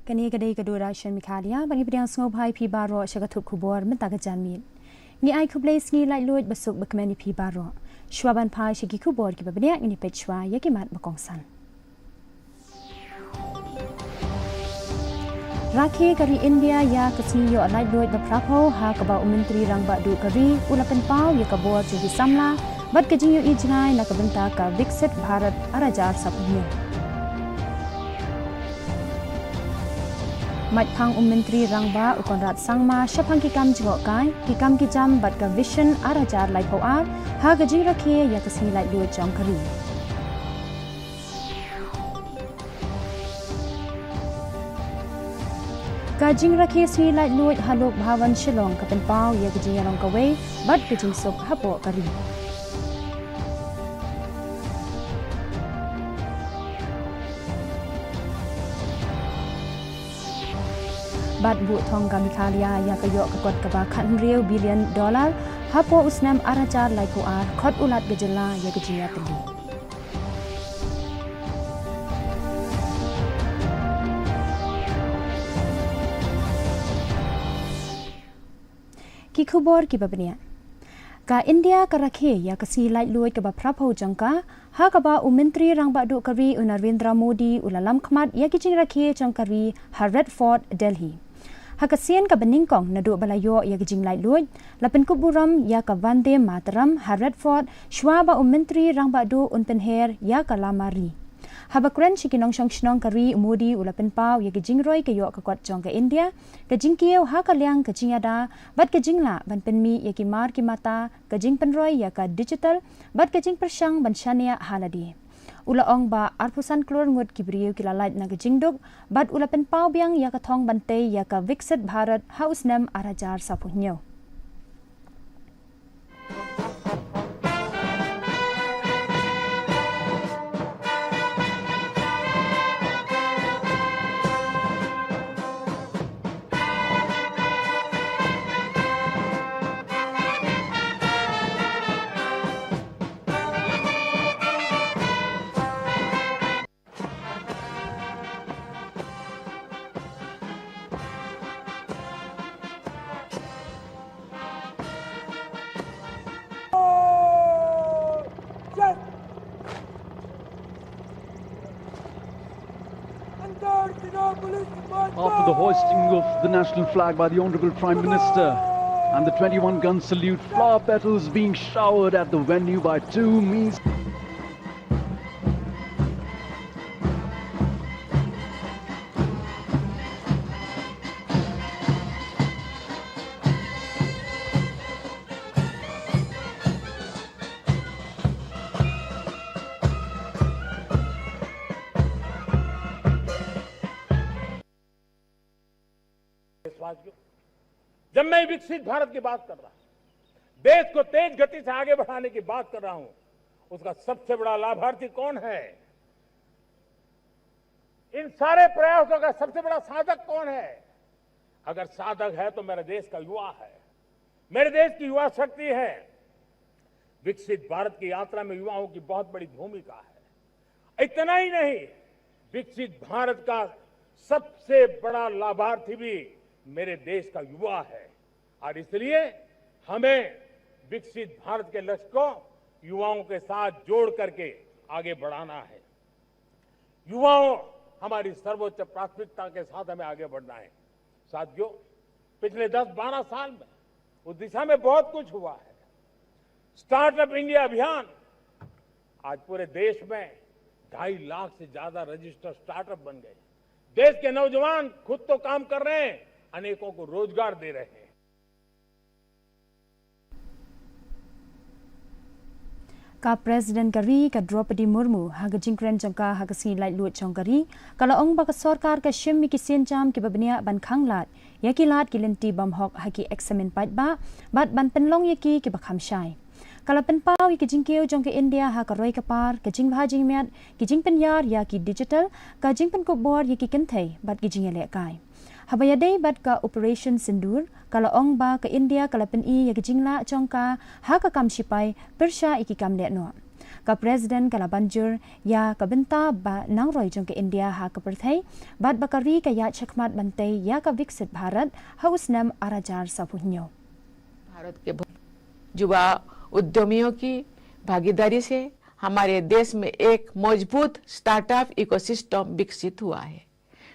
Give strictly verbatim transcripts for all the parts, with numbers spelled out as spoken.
Kane ka dei ka Doordarshan Meghalaya, bad ngi pdiang sngewbha ïa phi baroh sha ka thup khubor mynta ka janmiet. Ngi ai khublei sngi laitluid basuk bakmen ïa phi baroh. Shuwa ban phai sha ki khubor kiba bniah, ngin ïa peit shuwa ïa ki mat ba kongsan. Rakhe ka ri India ïa ka sngi ïoh laitluid ba phraphew ha kaba u Myntri Rangbah Duh ka ri u la pynpaw ïa ka bor jong ki samla bad ka jingïohi jngai na ka bynta ka Viksit Bharat ar hajar saphew hynñiew. Mait phang u Myntri Rangbah u Conrad Sangma shaphang ki kam jngohkai, ki kam ki jam bad ka Vision ar hajar laiphew ar ha ka jingrakhe ïa ka sngi laitluid jong ka ri. Ka jingrakhe sngi laitluid ha Lok Bhavan Shillong ka pynpaw ïa ka jingïalong kawei bad ka jingsuk hapoh ka ri. Bad buh thong ka Meghalaya ïa ka ïoh ka kot kaba khathynriew billion dollar hapoh u snem ar hajar laiphew ar, khot u Lat ka jylla ïa ka jingïatylli. Ki khubor kiba bniah. Ka India ka rakhe ïa ka sngi laitluid kaba phraphew jong ka, ha kaba u Myntri Rangbah Duh ka ri u Narendra Modi u la lamkhmat ïa ki jingrakhe jong ka ri ha Red Fort, Delhi. Ha ka sien kaba nyngkong naduh ba la ïoh ïa ka jinglaitluid, la pynkup burom ïa ka Vande Mataram ha Red Fort shuwa ba u Myntri Rangbah Duh un pynher ïa ka lama ri. Haba kren sha ki nongshong shnong ka ri, u Modi u la pynpaw ïa ka jingroi ka ïoh ka kot jong ka India, ka jingkiew ha ka liang ka jingïada bad ka jinglah ban pynmih ïa ki mar ki mata, ka jingpynroi ïa ka digital bad ka jingpyrshang ban shaniah ha lade. U la ong ba arphew san klur ngut ki briew ki la lait na ka jingduk bad u la pynpaw biang ïa ka thong ban tei ïa ka Viksit Bharat ha u snem ar hajar saphew hynñiew. After the hoisting of the national flag by the Honorable Prime Minister and the twenty-one gun salute, flower petals being showered at the venue by two means. देशवासियों, जब मैं विकसित भारत की बात कर रहा हूं, देश को तेज गति से आगे बढ़ाने की बात कर रहा हूं, उसका सबसे बड़ा लाभार्थी कौन है? इन सारे प्रयासों का सबसे बड़ा साधक कौन है? अगर साधक है तो मेरे देश का युवा है, मेरे देश की युवा शक्ति है। विकसित भारत की यात्रा में युवाओं की बहुत बड़ी भूमिका है। इतना ही नहीं, विकसित भारत का सबसे बड़ा लाभार्थी भी मेरे देश का युवा है और इसलिए हमें विकसित भारत के लक्ष्य को युवाओं के साथ जोड़ करके आगे बढ़ाना है। युवाओं, हमारी सर्वोच्च प्राथमिकता के साथ हमें आगे बढ़ना है। साथियों, पिछले दस बारह साल में उस दिशा में बहुत कुछ हुआ है। स्टार्टअप इंडिया अभियान, आज पूरे देश में ढाई लाख से ज्यादा रजिस्टर्ड स्टार्टअप बन गए। देश के नौजवान खुद तो काम कर रहे हैं, अनेकों को रोजगार दे रहे हैं। Ka President ka ri, ka Droupadi Murmu, ha ka jingkren jong ka ha ka sngi laitluid jong ka ri, ka la ong ba ka sorkar ka shim ïa ki sienjam kiba bniah ban khanglad ïa ki lad ki lynti bymhok ha ki eksamin paidbah bad ban pynlong ïa ki kiba kham shai. Ka la pynpaw ïa ka jingkiew jong ka India ha ka roi ka par, ka jingbha jingmiat, ki jingpynïar ïa ki digital, ka jingpynkup bor ïa ki kynthei bad ki jingïalehkai. Haba ïadei bad ka Operation Sindoor, ka la ong ba ka India ka la pyni ïa ka jinglah jong ka ha ka kam shipai pyrshah ïa ki kam lehnoh. Ka President ka la ban jur ïa ka bynta ba nang roi jong ka India ha ka pyrthei, bad ba ka ri ka ïaid shakhmat ban tei ïa ka Viksit Bharat ha u snem ar hajar saphew hynñiew. भारत के युवा उद्यमियों की भागीदारी से हमारे देश में एक मजबूत स्टार्टअप इकोसिस्टम विकसित हुआ है।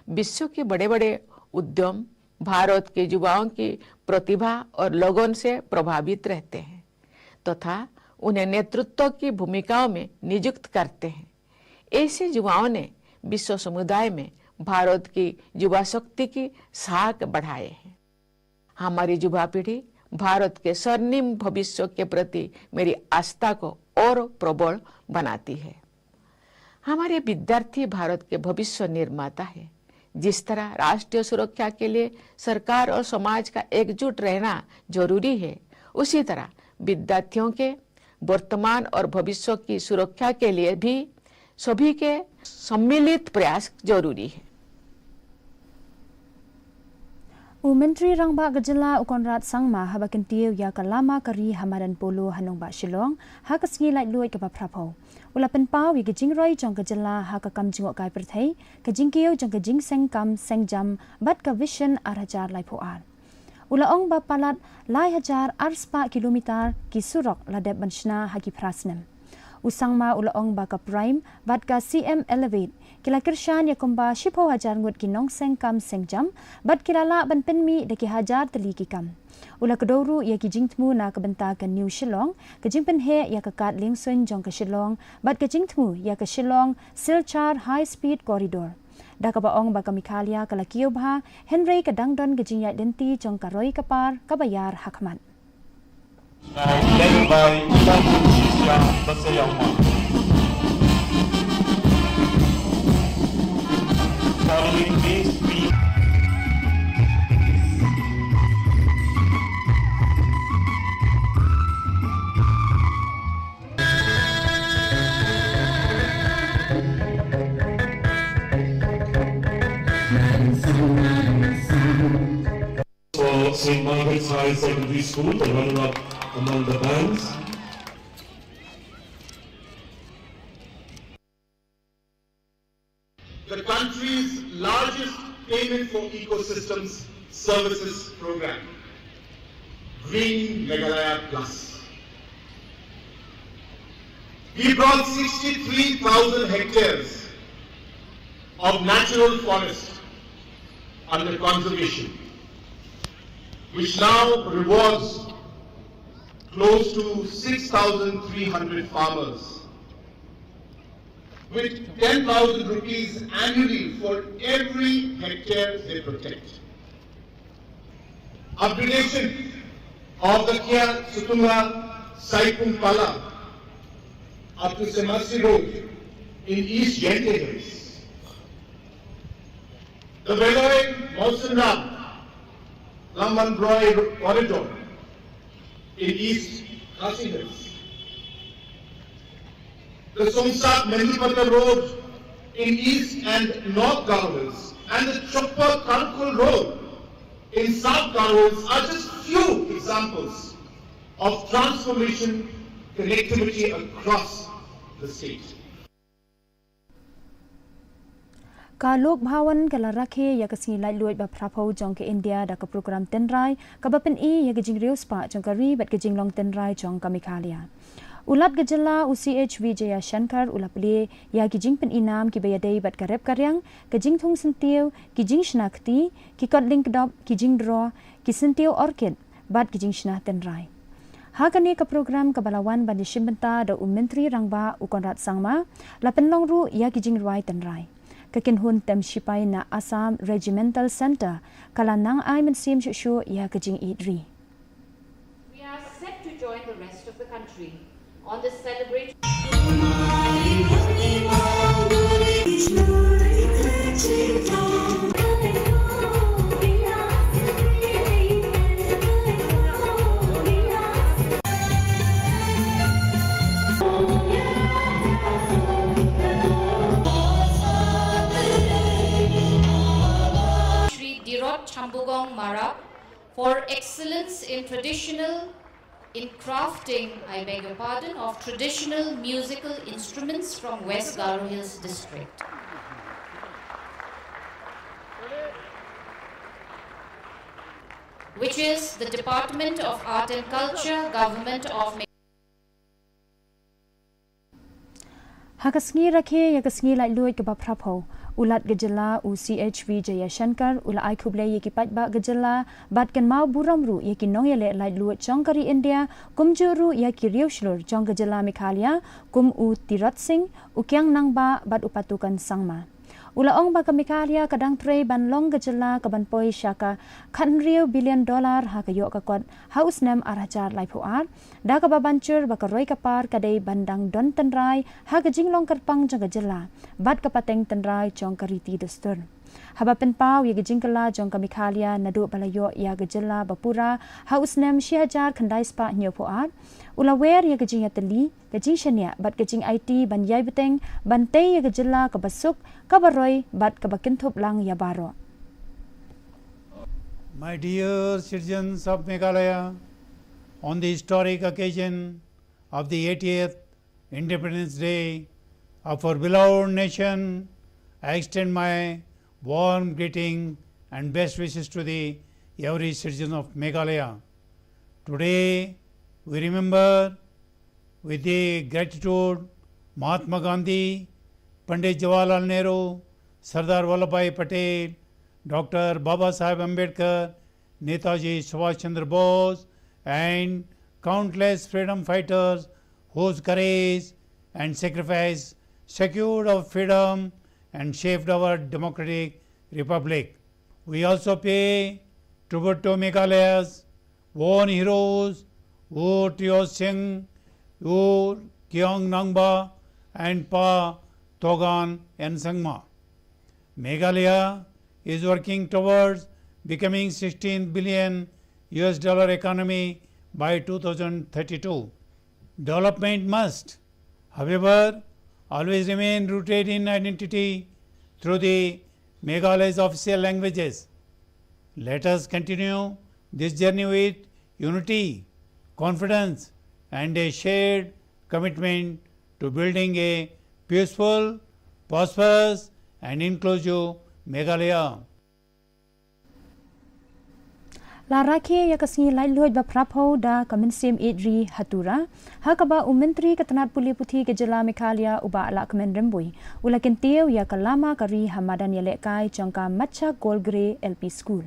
विश्व के बड़े-बड़े उद्यम भारत के युवाओं की प्रतिभा और लगन से प्रभावित रहते हैं तथा उन्हें नेतृत्व की भूमिकाओं में नियुक्त करते हैं। ऐसे युवाओं ने विश्व समुदाय में भारत की युवा शक्ति की साख बढ़ाए हैं। हमारी युवा पीढ़ी भारत के स्वर्णिम भविष्य के प्रति मेरी आस्था को और प्रबल बनाती है। हमारे विद्यार्थी भारत के भविष्य निर्माता है। जिस तरह राष्ट्रीय सुरक्षा के लिए सरकार और समाज का एकजुट रहना जरूरी है, उसी तरह विद्यार्थियों के वर्तमान और भविष्य की सुरक्षा के लिए भी सभी के सम्मिलित प्रयास जरूरी है। U Myntri Rangbah ka jylla u Conrad Sangma haba kyntiew ïa ka lama ka ri ha madan Polo ha nongbah Shillong ha ka sngi laitluid kaba phraphew, u la pynpaw ïa ka jingroi jong ka jylla ha ka kam jngohkai pyrthei, ka jingkiew jong ka jingseng kam seng jam bad ka Vision ar hajar laiphew ar. U la ong ba palat lai hajar ar spah kilometer ki surok la dep ban shna ha ki phra snem. U Sangma u la ong ba ka PRIME bad ka C M Elevate ki la kyrshan ïa kumba shiphew hajar ngut ki nongseng kam seng jam bad ki la lah ban pynmih da ki hajar tylli ki kam. U la kdew ruh ïa ki jingthmu na ka bynta ka New Shillong, ka jingpynheh ïa ka kad liengsuiñ jong ka Shillong bad ka jingthmu ïa ka Shillong Silchar High Speed Corridor. Da kaba ong ba ka Meghalaya ka la kiew bha, hynrei ka dang don ka jingïaid lynti jong ka roi ka par kaba ïar ha khmat. Led by Shah Basayangma. Following this, we for Saint Margaret's Higher Secondary School, the runner-up among the bands. The country's largest payment for ecosystems services program, Green Meghalaya Plus. We brought sixty-three thousand hectares of natural forest under conservation, which now rewards close to six thousand three hundred farmers with ten thousand rupees annually for every hectare they protect. Upgradation of the Kia Sutunga Saipung Pala up to Semasi Road in East Jaintia Hills. The Vellore Mawsynram Lambanroi Corridor in East Khasi Hills. The Songsak Mendipata Road in East and North Garo Hills and the Choppa Karkul Road in South Garo Hills are just few examples of transformation connectivity across the state. Ka Lok Bhawan ka la rakhe ïa ka sngi laitluid ba phraphew jong ka India da ka program tynrai kaba pyni ïa ka jingriewspah jong ka ri bad ka jinglong tynrai jong ka Meghalaya. U Lat ka jylla u C H Vijayashankar u la plie ïa ki jingpyni nam kiba ïadei bad ka rep ka riang, ka jingthung syntiew, ki jingshna kti, ki kot lyngkdop, ki jingdro, ki syntiew orchid bad ki jingshna tynrai. Ha kane ka program kaba la wan ban ïashim bynta da u Myntri Rangbah u Conrad Sangma, la pynlong ruh ïa ki jingrwai tynrai. Ka kynhun tem shipai na Assam Regimental Centre ka la nang ai mynsiem shuh shuh ïa ka jingïeit ri. We are set to join the rest of the country on this celebratory Shri Dirot Chambugong Marak for excellence in traditional in crafting, I beg your pardon, of traditional musical instruments from West Garo Hills district, which is the Department of Art and Culture, Government of Meghalaya. Ha ka sngi rakhe ïa ka sngi laitluid kaba phra phew, u Lat ka jylla u C H Vijayashankar u la ai khublei ïa ki paidbah ka jylla bad kynmaw burom ruh ïa ki nongïaleh laitluid jong ka ri India, kumjuh ruh ïa ki riewshlur jong ka jylla Meghalaya, kum u Tirot Sing, u Kiang Nangbah bad u Patukan Sangma. U la ong ba ka Meghalaya ka dang trei ban long ka jylla kaban poi sha ka khathynriew billion dollar ha ka ïoh ka kot ha u snem ar hajar laiphew ar, da kaba ban jur ba ka roi ka par ka dei ban dang don tynrai ha ka jinglong kyrpang jong ka jylla bad ka pateng tynrai jong ka riti dustur. Haba pynpaw ïa ka jingkylla jong ka Meghalaya naduh ba la ïoh ïa ka jylla ba pura ha u snem shi hajar khyndai spah hynñiewphew ar, u la wer ïa ka jingïatylli, ka jingshaniah bad ka jingaiti ban ïai bteng ban tei ïa ka jylla kaba suk, kaba roi bad kaba kynthup lang ïa baroh. My dear citizens of Meghalaya, on the historic occasion of the eightieth Independence Day of our beloved nation, I extend my warm greeting and best wishes to the every citizen of Meghalaya. Today, we remember with the gratitude Mahatma Gandhi, Pandit Jawaharlal Nehru, Sardar Vallabhbhai Patel, Doctor Baba Saheb Ambedkar, Netaji Subhash Chandra Bose, and countless freedom fighters whose courage and sacrifice secured our freedom and shaped our democratic republic. We also pay tribute to Meghalaya's own heroes, U Tirot Sing, U Kiang Nangbah, and Pa Togan N Sangma. Meghalaya is working towards becoming sixteen billion U S dollar economy by two thousand thirty-two. Development must, however, always remain rooted in identity through the Meghalaya's official languages. Let us continue this journey with unity, confidence, and a shared commitment to building a peaceful, prosperous, and inclusive Meghalaya. La rakhe ïa ka sngi laitluid ba phra phew da ka mynsiem ïeit ri ha Tura, ha kaba u Myntri ka tnat pule puthi ka jylla Meghalaya u Bah Lahkmen Rymbui u la kyntiew ïa ka lama ka ri ha madan ïalehkai jong ka Matcha Golgre L P School.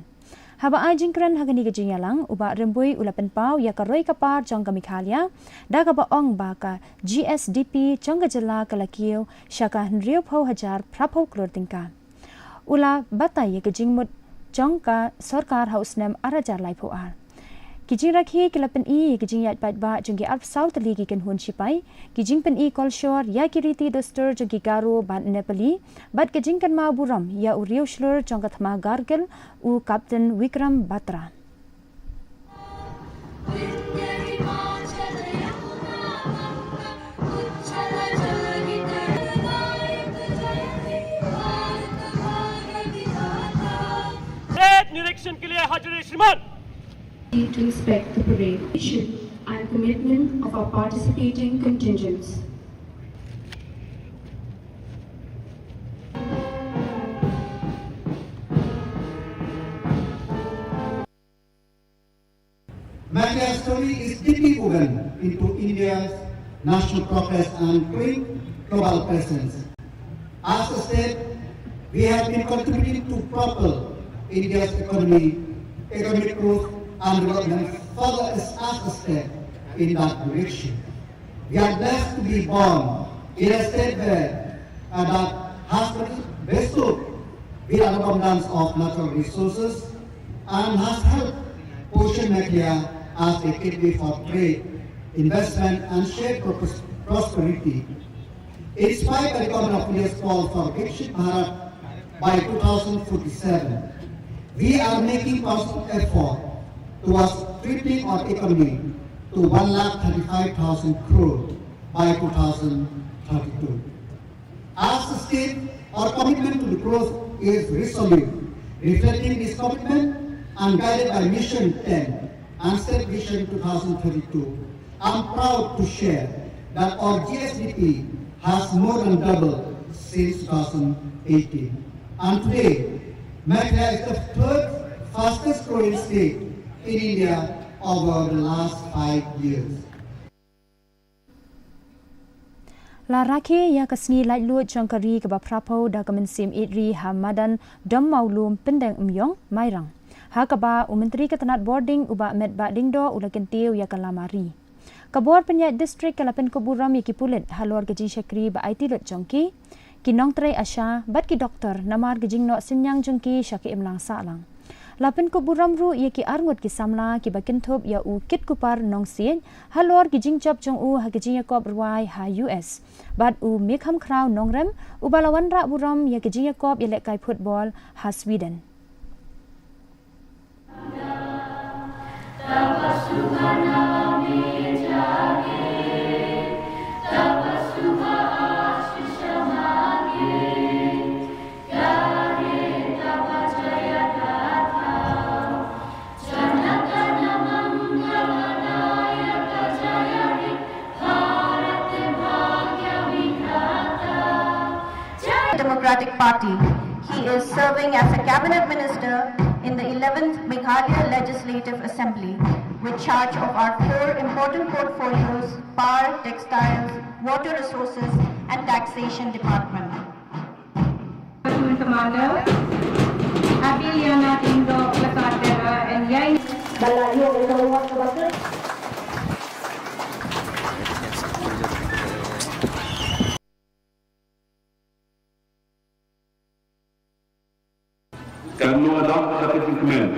Haba ai jingkren ha kane ka jingïalang, u Bah Rymbui u la pynpaw ïa ka roi ka par jong ka Meghalaya, da kaba ong ba ka G S D P jong ka jylla ka la kiew sha ka hynriewphew hajar phra phew klur tyngka. U la batai ïa ka jingmut jong ka sorkar ha u snem ar hajar laiphew ar. Ki jingrakhe ki la pyni ïa ki jingïaid paidbah jong ki arphew saw tylli ki kynhun shipai, ki jingpyni kolshor ïa ki riti dustur jong ki Garo bad Nepali, bad ka jingkynmaw burom ïa u riewshlur jong ka thma Kargil, u Captain Vikram Batra. परेड निरीक्षण के लिए हाजिर है श्रीमान। To inspect the parade and commitment of our participating contingents. Meghalaya story is deeply woven into India's national progress and growing global presence. As a state, we have been contributing to propel India's economy, economic growth and development further as, as a step in that direction. We are blessed to be born in a state where, uh, that has bestowed the abundance of natural resources and has helped position Meghalaya as a gateway for trade, investment and shared pros-, prosperity. Inspired by the Government of India's call for Viksit Bharat by two thousand forty-seven, we are making constant effort towards tripling our economy to one lakh thirty-five thousand crore by two thousand thirty-two. As a state, our commitment to the growth is resolute. Reflecting this commitment and guided by Mission ten, and State Vision two thousand thirty-two, I'm proud to share that our G S D P has more than doubled since two thousand eighteen. And today, Meghalaya is the third fastest growing state in India over the last five years. La rakhe ïa ka sngi laitluid jong ka ri kaba phraphew da ka mynsiem ïeit ri ha madan Dom Mawlum, Pyndengumiong, Mairang, ha kaba u Myntri ka tnad bording u Bah Metbah Lyngdoh u la kyntiew ïa ka lama ri. Ka bor pynïaid district ka la pynkup burom ïa ki pulit halor ka jingshakri ba aiti lut jong ki, ki nongtrei ASHA bad ki doktor namar ka jingnoh synñiang jong ki sha ka imlang sahlang. La pynkup burom ruh ïa ki arngut ki samla kiba kynthup ïa u Kitkupar Nongsiej halor ki jingjop jong u ha ka jingïakop rwai ha U S, bad u Mekham Khraw Nongrem uba la wanrah burom ïa ka jingïakop ïalehkai football ha Sweden. Democratic Party. He is serving as a cabinet minister in the eleventh Meghalaya Legislative Assembly, with charge of our four important portfolios: power, textiles, water resources, and taxation department. Platoon Commander, Abiliana Dindo Lasatera, and Yai. Kan nang ïa ka jingkmen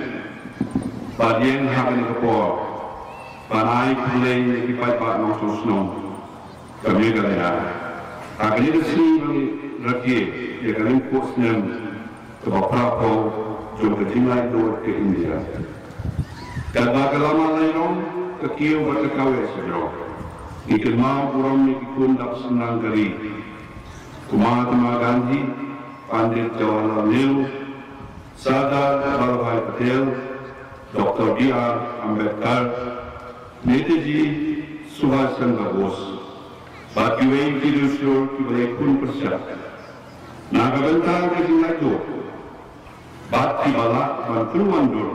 ba ïeng ha kane ka por ban ai khublei ïa ki paidbah nongshong shnong ka Meghalaya ha kane ka sngi ba ngi rakhe ïa ka lyngkhuh snem kaba phraphew jong ka jinglaitluid ka India. Katba ka lama la ïalam, ka kiew bad ka kawei sha jrong, ngi kynmaw burom ïa ki khun dap synrang ka ri, u Mahatma Gandhi, Pandit Jawaharlal Nehru, Sardar Vallabhbhai Patel, Doctor B R Ambedkar, Netaji Subhash Chandra Bose, bad kiwei ki riewshlur kiba la ïakhun pyrshah na ka bynta ka jinglaitluid, bad kiba lah ban pynwandur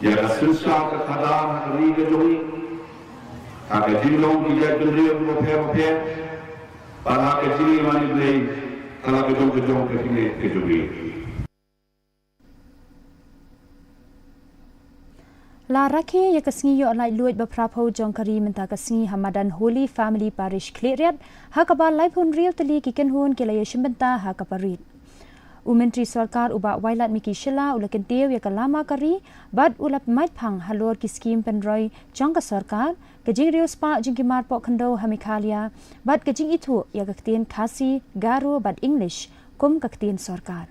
ïa ka synshar ka khadar ha ka ri ka jong ngi, ha ka jinglong ki jaitbynriew bapher bapher, bad ha ka jingïamane Blei ha la ka jong ka jong ka jingïeit ka jong ngi. La rakhe ïa ka sngi ïoh laitluid ba phraphew jong ka ri mynta ka sngi ha madan Holy Family Parish Khliehriat, ha kaba laiphew hynriew tylli ki kynhun ki la ïashim bynta ha ka parade. U Myntri Sorkar u Bah Wailadmiki Shylla u la kyntiew ïa ka lama ka ri bad u la mait phang halor ki skhim pynroi jong ka sorkar, ka jingriewspah jong ki mar pohkhyndew ha Meghalaya bad ka jingithuh ïa ka ktien Khasi, Garo bad English kum ka ktien sorkar.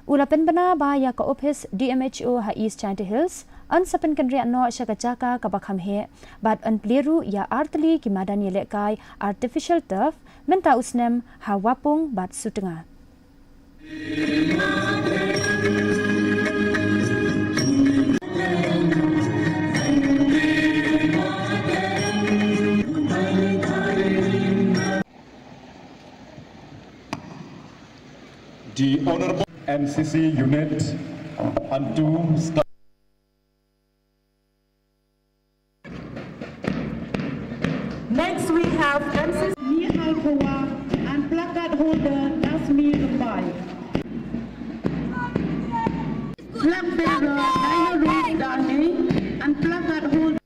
U la pynbna ba ïa ka ophis D M H O ha East Jaintia Hills yn sa pynkynriah noh sha ka jaka kaba kham heh bad yn plie ruh ïa artylli ki madan ïalehkai, artificial turf, mynta u snem ha Wapung bad Sutnga. The Honorable M C C unit and two staff. Next, we have M C C Mihal Khowa and placard holder Dasmi Lumbai. Flag bearer Dino Rose Dani and placard holder.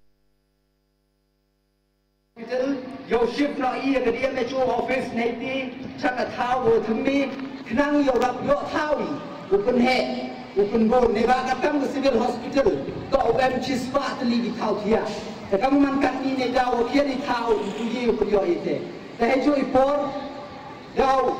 Hospital, ïoh shift noh ïa ka D M H O office na iti sha ka thaw ba thymmai, khnang ïoh rap ïoh thaw ïa u pynheh u pynbun, ne ba ka tam ka civil hospital, to u em shispah tylli ki thaw thiah. Te kam man katni ne daw wa khian i thaw u pynïoh ïa te. Te ha juh i por daw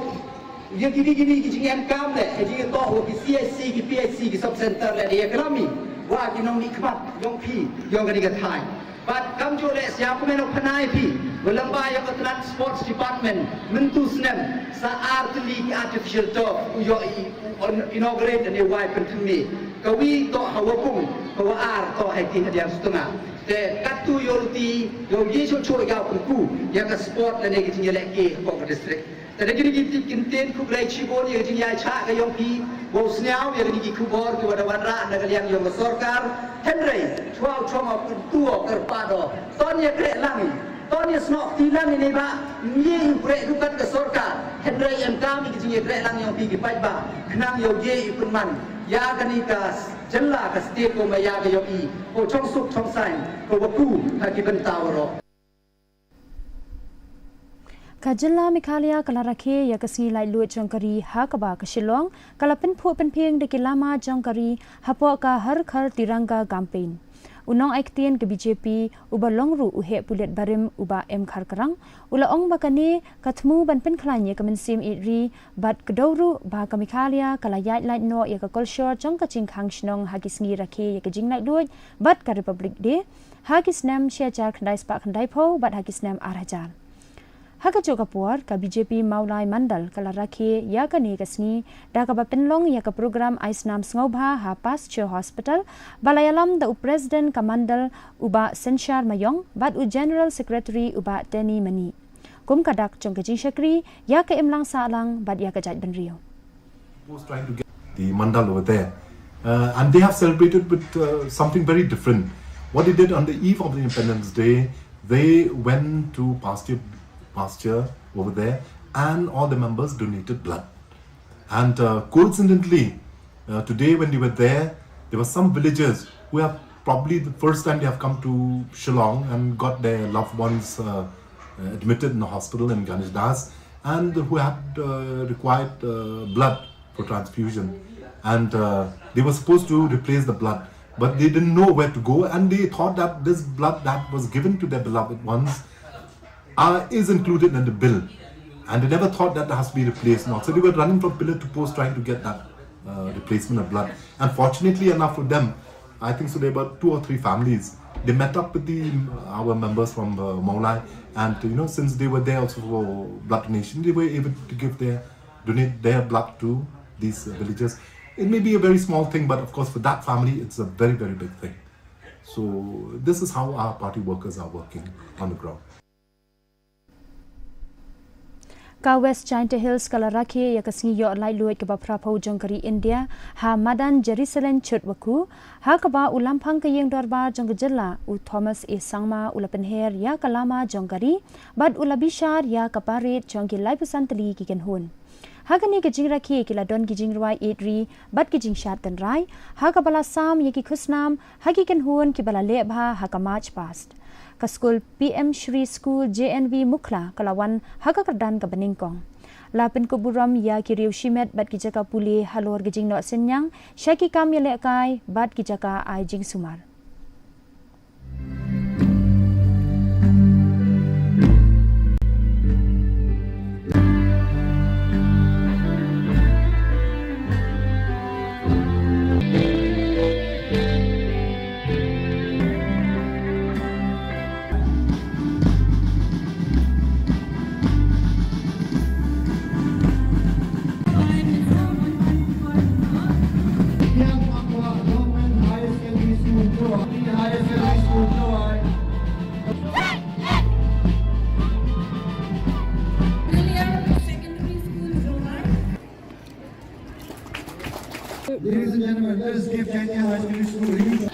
ïa kini kini ki jingem kam le ha jingtoh wa ki C H C, ki P H C, ki sub center le ïa ka lami wa ki nongmihkhmat jong phi jong kani ka thaiñ. Bad kam juh le sia kumno pynai phi. Ba lyngba ïa ka tnat Sports Department mynta u snem sa ar tylli ki artificial turf u ïoh i-, u inaugurate ne wai pynthymmai. Ka wi toh ha Wapung, ka wa ar toh ha ki Hadiang Sutnga. Te katto ïoh luti ïoh ïa shuh shuh ïa u pynku ïa ka sport lane ki jingïalehke hapoh ka district. Te da kine ki tip kyntien khublei shibun ïa ka jingïaishah ka ïong phi, ba u sñiaw ïa kine ki khubor ki wa da wanrah na ka liang ïong ka sorkar. Hynrei chwa u chong u pyntu u kyrpad u, to ïa kreh lang, to ïa snoh ti lang ïa ne ba, ym ïa u kreh ruh kat ka sorkar. Hynrei em kam ïa ka jingïakreh lang ïong phi ki paidbah, khnang ïa u ïa u pynman ïa kane ka jylla ka state ko ma ïa ka ïong i, ko chong suk chong saiñ, ko wa ku ha ki bynta waroh. Ka jylla Meghalaya ka la rakhe ïa ka sngi laitluid jong ka ri ha kaba ka Shillong ka la pynphuh pynphieng da ki lama jong ka ri hapoh ka Har Ghar Tiranga campaign. U nongai ktien ka B J P uba long ruh u heh pulit barim u Bah M Kharkrang u la ong ba kane ka thmu ban pynkhlaiñ ïa ka mynsiem ïeit ri bad kdew ruh ba ka Meghalaya ka la ïaid lait noh ïa ka kolshor jong ka jingkhang shnong ha ki sngi rakhe ïa ka jinglaitluid bad ka Republic Day ha ki snem shi hajar khyndai spah khyndai phew bad ha ki snem ar hajar. Ha kajuh ka por, ka B J P Mawlai Mandal ka la rakhe ïa kane ka sngi da kaba pynlong ïa ka program ai snam sngewbha ha Pasteur Hospital, ba la ïalam da u President ka Mandal u Bah Synshar Mayong bad u General Secretary u Bah Tenny Mani. Kum ka dak jong ka jingshakri ïa ka imlang sahlang bad ïa ka jaitbynriew. Was trying to get the mandal over there. Uh, and they have celebrated with uh, something very different. What they did on the eve of the Independence Day, they went to pasture, pasture over there, and all the members donated blood. And uh, coincidentally, uh, today when they were there, there were some villagers who have probably the first time they have come to Shillong and got their loved ones uh, uh, admitted in the hospital in Ganesh Das, and who had uh, required uh, blood for transfusion. And uh, they were supposed to replace the blood, but they didn't know where to go, and they thought that this blood that was given to their beloved ones uh, is included in the bill. And they never thought that has to be replaced. Now, so they were running from pillar to post trying to get that uh, replacement of blood. And fortunately enough for them, I think so there were two or three families. They met up with the our members from uh, Mawlai, and you know, since they were there also for blood donation, they were able to give their donate their blood to these uh, villagers. It may be a very small thing, but of course for that family, it's a very, very big thing. So this is how our party workers are working on the ground. Ka West Jaintia Hills ka la rakhe ïa ka sngi ïoh laitluid kaba phra phew jong ka ri India ha madan Jerusalem Chutwakhu, ha kaba u lamphang ka ïing dorbar jong ka jylla u Thomas A Sangma u la pynher ïa ka lama jong ka ri bad u la bishar ïa ka parade jong ki laiphew san tylli ki kynhun. Ha kane ka jingrakhe ki la don ki jingrwai ïeit ri bad ki jingshad tynrai, ha kaba la sam ïa ki khusnam ha ki kynhun kiba la leh bha ha ka March Past. Ka skul P M Shri School J N V Mukhla ka la wan ha ka kyrdan kaba nyngkong. La pynkup burom ïa ki riew shimet bad ki jaka pule halor ki jingnoh synñiang sha ki kam ïalehkai bad ki jaka ai jingsumar. Ladies and gentlemen, let us give Jaintia High Secondary School a huge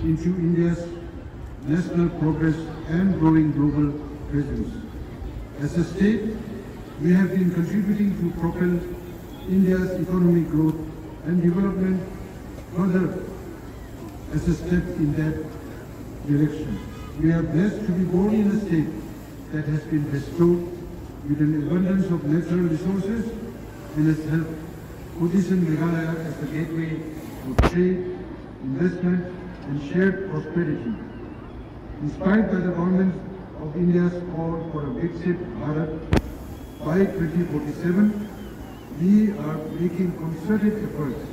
into India's national progress and growing global presence. As a state, we have been contributing to propel India's economic growth and development further as a step in that direction. We are blessed to be born in a state that has been bestowed with an abundance of natural resources and has helped position Meghalaya as a gateway for trade, investment, and shared prosperity. Inspired by the government of India's call for a Viksit Bharat by twenty forty-seven, we are making concerted efforts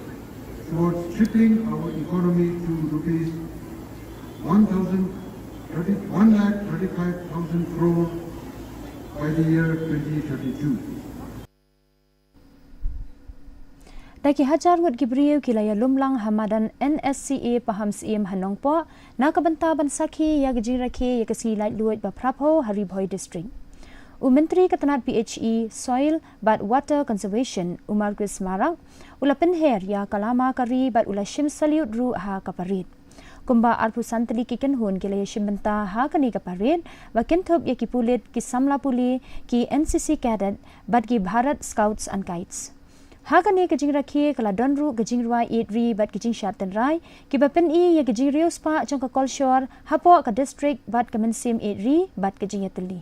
towards tripling our economy to rupees one thousand thirty, one lakh thirty-five thousand crore by the year twenty thirty-two. Da ki hajar ngut ki briew ki la ïalum lang ha madan N S C A Pahamsyiem ha Nongpoh, na ka bynta ban sakhi ïa ka jingrakhe ïa ka sngi laitluid ba phraphew ha Ri Bhoi District. U Myntri ka tnat P H E, Soil bad Water Conservation, u Marcuise Marak, u la pynher ïa ka lama ka ri bad u la shim salute ruh ha ka parade. Kumba arphew san tylli ki kynhun ki la ïashim bynta ha kane ka parade, ba kynthup ïa ki pulit, ki samla pule, ki N C C cadet, bad ki Bharat Scouts and Guides. Ha kane ka jingrakhe ka la don ruh ka jingrwai ïeit ri bad ki jingshad tynrai, kiba pyni ïa ka jingriewspah jong ka kolshor hapoh ka district bad ka mynsiem ïeit ri bad ka jingïatylli.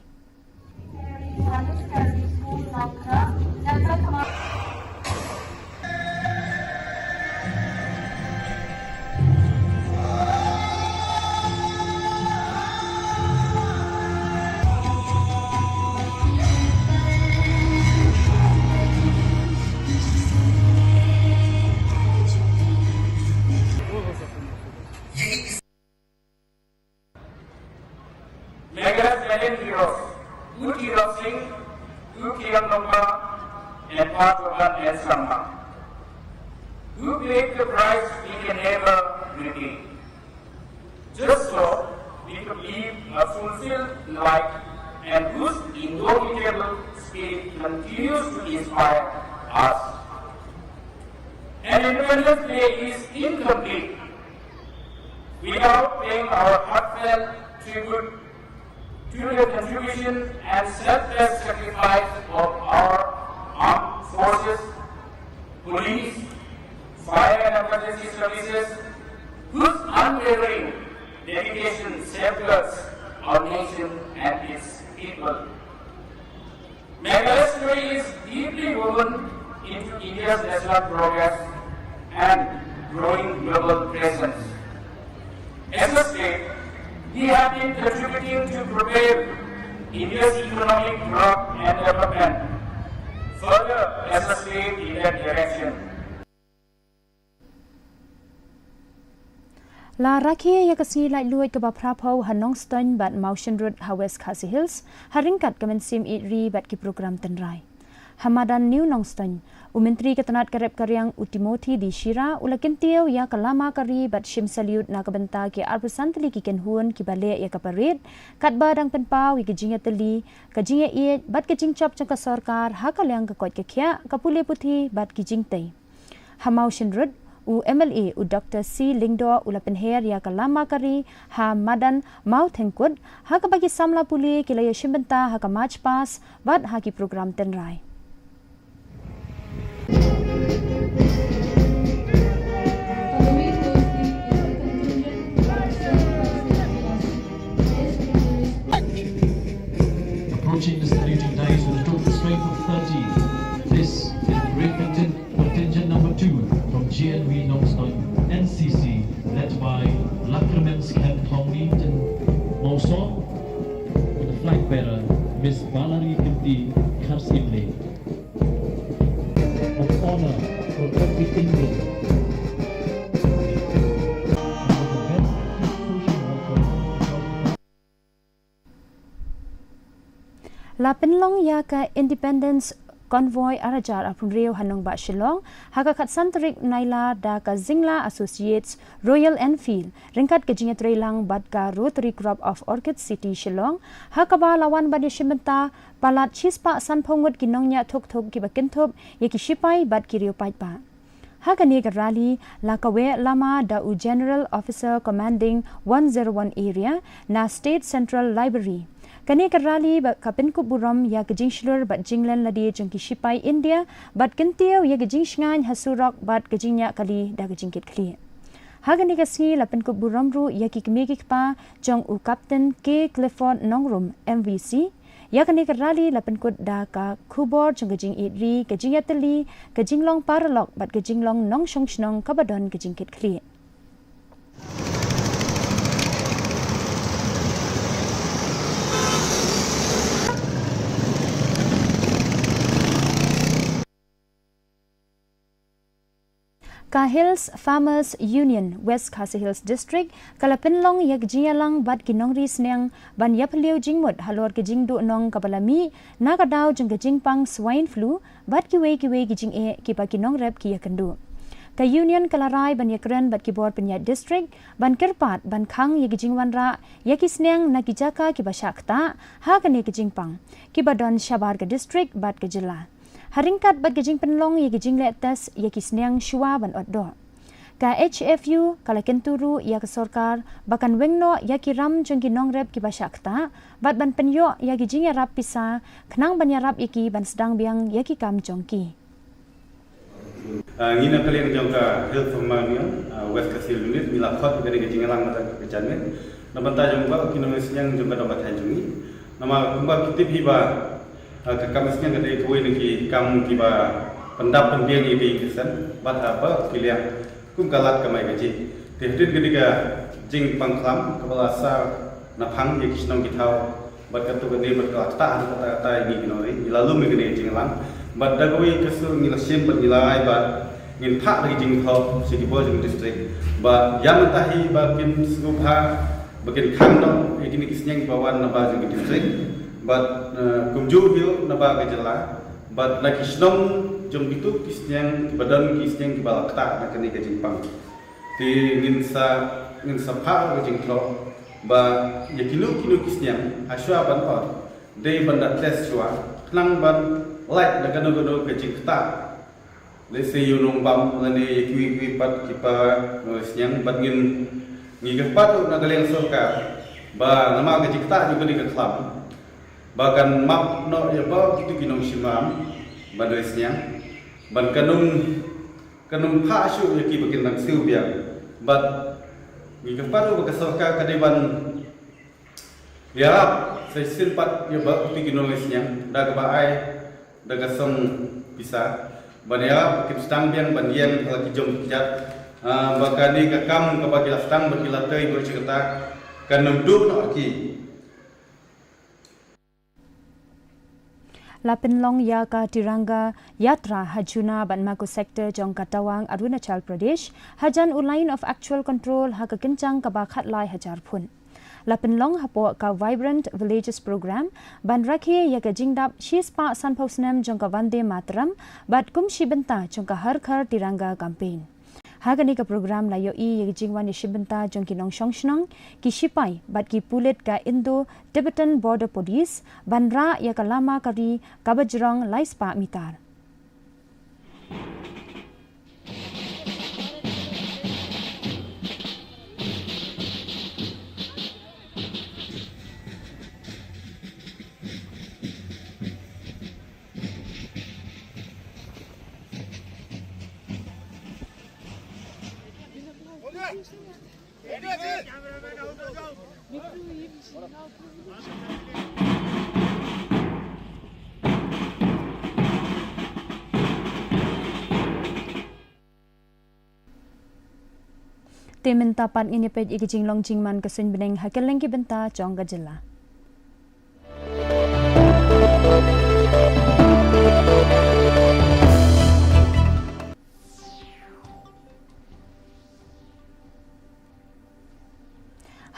Meghalaya Valiant Heroes, U Tirot Singh, U Kiang Nongba, and Patokan N Sangma, who paid the price we can never repay. Just so we could live a fulfilled life and whose indomitable spirit continues to inspire us. An Independence Day is incomplete without paying our heartfelt tribute to the contribution and selfless sacrifice of our armed forces, police, fire and emergency services, whose unwavering dedication safeguards our nation and its people. Meghalaya is deeply woven into India's national progress and growing global presence. As a state, we have been contributing to propel India's economic growth and development further as a state in that direction. La rakhe ïa ka sngi laitluid kaba phraphew ha Nongstoiñ bad Mawshynrut ha West Khasi Hills, ha ryngkat ka mynsiem ïeit ri bad ki program tynrai. Ha madan New Nongstoiñ, u Myntri ka tnat ka rep ka riang u Timothy D Shira u la kyntiew ïa ka lama ka ri bad shim salute na ka bynta ki arphew san tylli ki kynhun kiba leh ïa ka parade, katba dang pynpaw ïa ka jingïatylli, ka jingïaieit bad ka jingjop jong ka sorkar ha ka liang ka koit ka khiah, ka pule puthi bad ki jingtei. Ha Mawshynrut, u M L A u Doctor C Lyngdoh u la pynher ïa ka lama ka ri ha madan Mawthengkut, ha kaba ki samla pule ki la ïashim bynta ha ka march past bad ha ki program tynrai. Approaching the saluting dais with a total strength of thirteen. This is the great contingent. Contingent number two from G N V Nongstoiñ N C C, led by Lacrymans Khem Thongni Mawsong, with the flag bearer Miss Valerie Kynti Kharsimle. Of honor for every Indian. La pynlong ïa ka Independence Convoy ar hajar arphew hynriew ha nongbah Shillong, ha ka khatsan tarik Nailar da ka Zingla Associates Royal Enfield, ryngkat ka jingïatreilang bad ka Rotary Club of Orchid City Shillong, ha kaba la wan ban ïashim bynta palat shispah sanphew ngut ki nongñiah thuk thuk kiba kynthup ïa ki shipai bad ki riew paidbah. Ha kane ka rally, la kaweh lama da u General Officer Commanding one zero one Area na State Central Library. Kane ka rally ba ka pynkup burom ïa ka jingshlur bad jinglen lade jong ki shipai India, bad kyntiew ïa ka jingshngaiñ ha surok bad ka jingñiah kali da ka jingkitkhlieh. Ha kane ka sngi la pynkup burom ruh ïa ki kmie ki kpa jong u Captain K Clifford Nongrum M V C, ïa kane ka rally la pynkut da ka khubor jong ka jingïeit ri, ka jingïatylli, ka jinglong paralok bad ka jinglong nongshong shnong kaba don ka jingkitkhlieh. Ka Hills Farmers Union West Khasi Hills District ka la pynlong ïa ka jingïalang bad ki nongri sniang ban ïaphylliew jingmut halor ka jingduhnong kaba la mih na ka daw jong ka jingpang swine flu bad kiwei kiwei ki jingeh kiba ki nongrep ki ïakynduh. Ka union ka la rai ban ïakren bad ki bor pynïaid district ban kyrpad ban khang ïa ki jingwanrah ïa ki sniang na ki jaka kiba shah ktah ha kane ka jingpang, kiba don shabar ka district bad ka jylla. Ha ryngkat bad ka jingpynlong ïa ki jingleh test ïa ki sniang shuwa ban ot doh. Ka H F U ka la kyntu ruh ïa ka sorkar ba kan weng noh ïa ki ram jong ki nongrep kiba shah ktah bad ban pynïoh ïa ki jingïarap pisa khnang ban ïarap ïa ki ban sdang biang ïa ki kam jong ki. Ah, ngi na ka liang jong ka Hills Farmers Union, ah, West Khasi Hills Unit, ngi la khot ïa kane ka jingïalang na ka janmiet na bynta jong ba ki nongri sniang jong ka dong ka thaiñ jong ngi. Namar kumba ki tip hi ba, ah, ka kam sniang ka dei kawei na ki kam kiba pyndap pynbiang ïa ka ïing ka sem bad haba ki liang kum ka lad kamai kajih. Te hadien kane ka jingpang khlam kaba la sah na phang ïa ki shnong ki thaw bad katto katne bad ka la ktah ha kata kata ïa ngi ki nongri, ngi la lum ïa kane ka jingïalang. Bad da kawei ka sur ngi la shim bad ngi la ai ba ngin phah da ka jingthoh sha ki bor jong district ba ïa mynta hi ba kin sngewbha ba kin khang noh ïa kine ki sniang kiba wan na bar jong ki district bad, eh, kumjuh hi ruh na bar ka jylla bad na ki shnong jong kito ki sniang kiba don ki sniang kiba la ktah na kane ka jingpang. Te ngin sa, ngin sa phah ka jingthoh ba ïa kino kino ki sniang ha shuwa ban ot dei ban da test shuwa khnang ban lait na kano kano ka jingktah. Let's say ïa u nongbam lane ïa kiwei kiwei pat kiba nongri sniang bad ngin, ngi kyrpad ruh na ka liang sorkar ba namar ka jingktah jong kane ka khlam ba kan map noh ïa ba kito ki nongshim ram ban nongri sniang ban kan ym, kan ym phah shuh ïa ki ba kin nang siew biang. Bad ngi kyrpad ruh ba ka sorkar ka dei ban ïarap sa shisien pat ïa ba kito ki nongri sniang da kaba ai da ka song pisa ban ïarap kin sdang biang ban ïeng ha la ki jong ki jat, ah, ba kane ka kam kaba ki la sdang ba ki la trei ba shi kata kan ym duh noh ki. La pynlong ïa ka Tiranga Yatra ha Juna bad Maku sector jong ka Tawang, Arunachal Pradesh hajan u Line of Actual Control ha ka kynjang kaba khatlai hajar phut. La pynlong hapoh ka Vibrant Villages Program ban rakhe ïa ka jingdap shispah sanphew snem jong ka Vande Mataram bad kum shi bynta jong ka Har Ghar Tiranga campaign. Ha kane ka program la ïohi ïa ka jingwan ïashim bynta jong ki nongshong shnong, ki shipai bad ki pulit ka Indo-Tibetan Border Police ban rah ïa ka lama kari kaba jrong lai spah mitar. Te mynta pat ngin ïa peit ïa ka jinglong jingman ka suiñ bneng ha kylleng ki bynta jong ka jylla.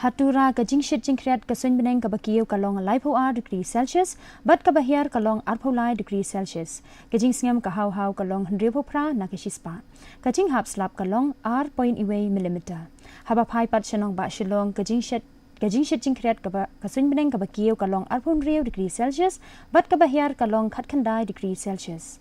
Ha Tura ka jingshit jingkhriat ka suiñ bneng kaba kiew ka long laiphew ar degree Celsius bad kaba hiar ka long arphew lai degree Celsius. Ka jingsngem ka haw haw ka long hynriewphew phra na ka shispah. Ka jinghap slap ka long ar point iwei millimeter. Haba phai pat sha nongbah Shillong ka jingshit, ka jingshit jingkhriat kaba, ka suiñ bneng kaba kiew ka long arphew hynriew degree Celsius bad kaba hiar ka long khatkhyndai degree Celsius.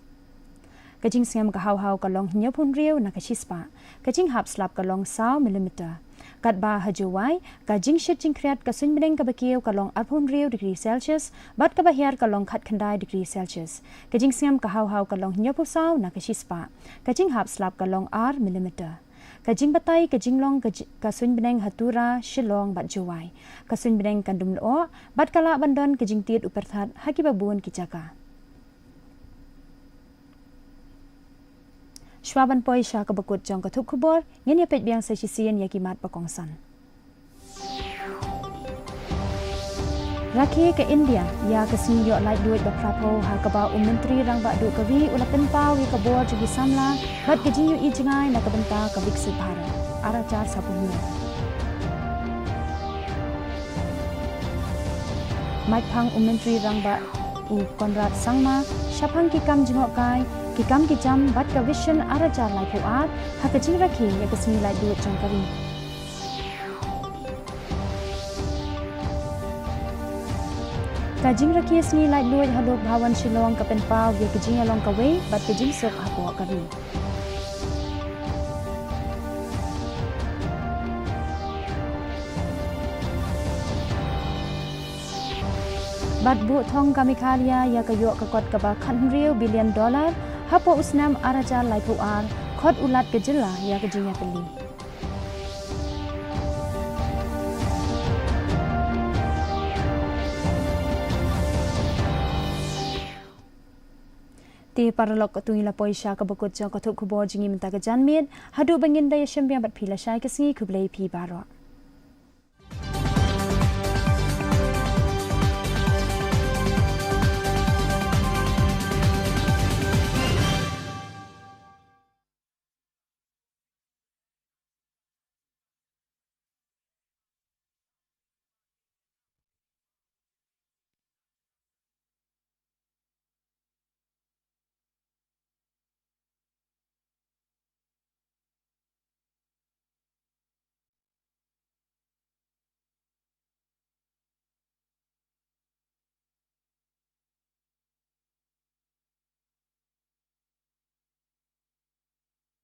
Ka jingsngem ka haw haw ka long hynñiewphew hynriew na ka shispah. Ka jinghap slap ka long saw millimeter. Katba ha Jowai ka jingshit jingkhriat ka suiñ bneng kaba kiew ka long arphew hynriew degree Celsius bad kaba hiar ka long khatkhyndai degree Celsius. Ka jingsngem ka haw haw ka long hynñiewphew saw na ka shispah. Ka jinghap slap ka long ar millimeter. Ka jingbatai ka jinglong ka ji-, ka suiñ bneng ha Tura, Shillong bad Jowai. Ka suiñ bneng kan dum lyoh bad ka lah ban don ka jingtied u pyrthat ha kiba bun ki jaka. Shuwa ban poi sha kaba kut jong ka thup khubor, ngin ïa peit biang sa shisien ïa ki mat ba kongsan. Rakhe ka India ïa ka sngi ïoh laitluid ba phra phew, ha kaba u Myntri Rangbah Duh ka ri u la pynpaw ïa ka bor jong ki samla bad ka jingïohi jngai na ka bynta ka Viksit Bharat ar hajar saphew hynñiew. Mait phang u Myntri Rangbah u Conrad Sangma shaphang ki kam jngohkai, ki kam ki jam bad ka Vision ar hajar laiphew ar ha ka jingrakhe ïa ka sngi laitluid jong ka ri. Ka jingrakhe sngi laitluid ha Lok Bhawan Shillong ka pynpaw ïa ka jingïalong kawei bad ka jingsuk hapoh ka ri. Bad buh thong ka Meghalaya ïa ka ïoh ka kot kaba khathynriew billion dollar hapoh u snem ar hajar laiphew ar, khot u Lat ka jylla ïa ka jingïatylli. Te paralok, to ngin la poi sha kaba kut jong ka thup khubor jong ngi mynta ka janmiet. Haduh ba ngin da ïashim biang bad phi lashai ka sngi, khublei phi baroh.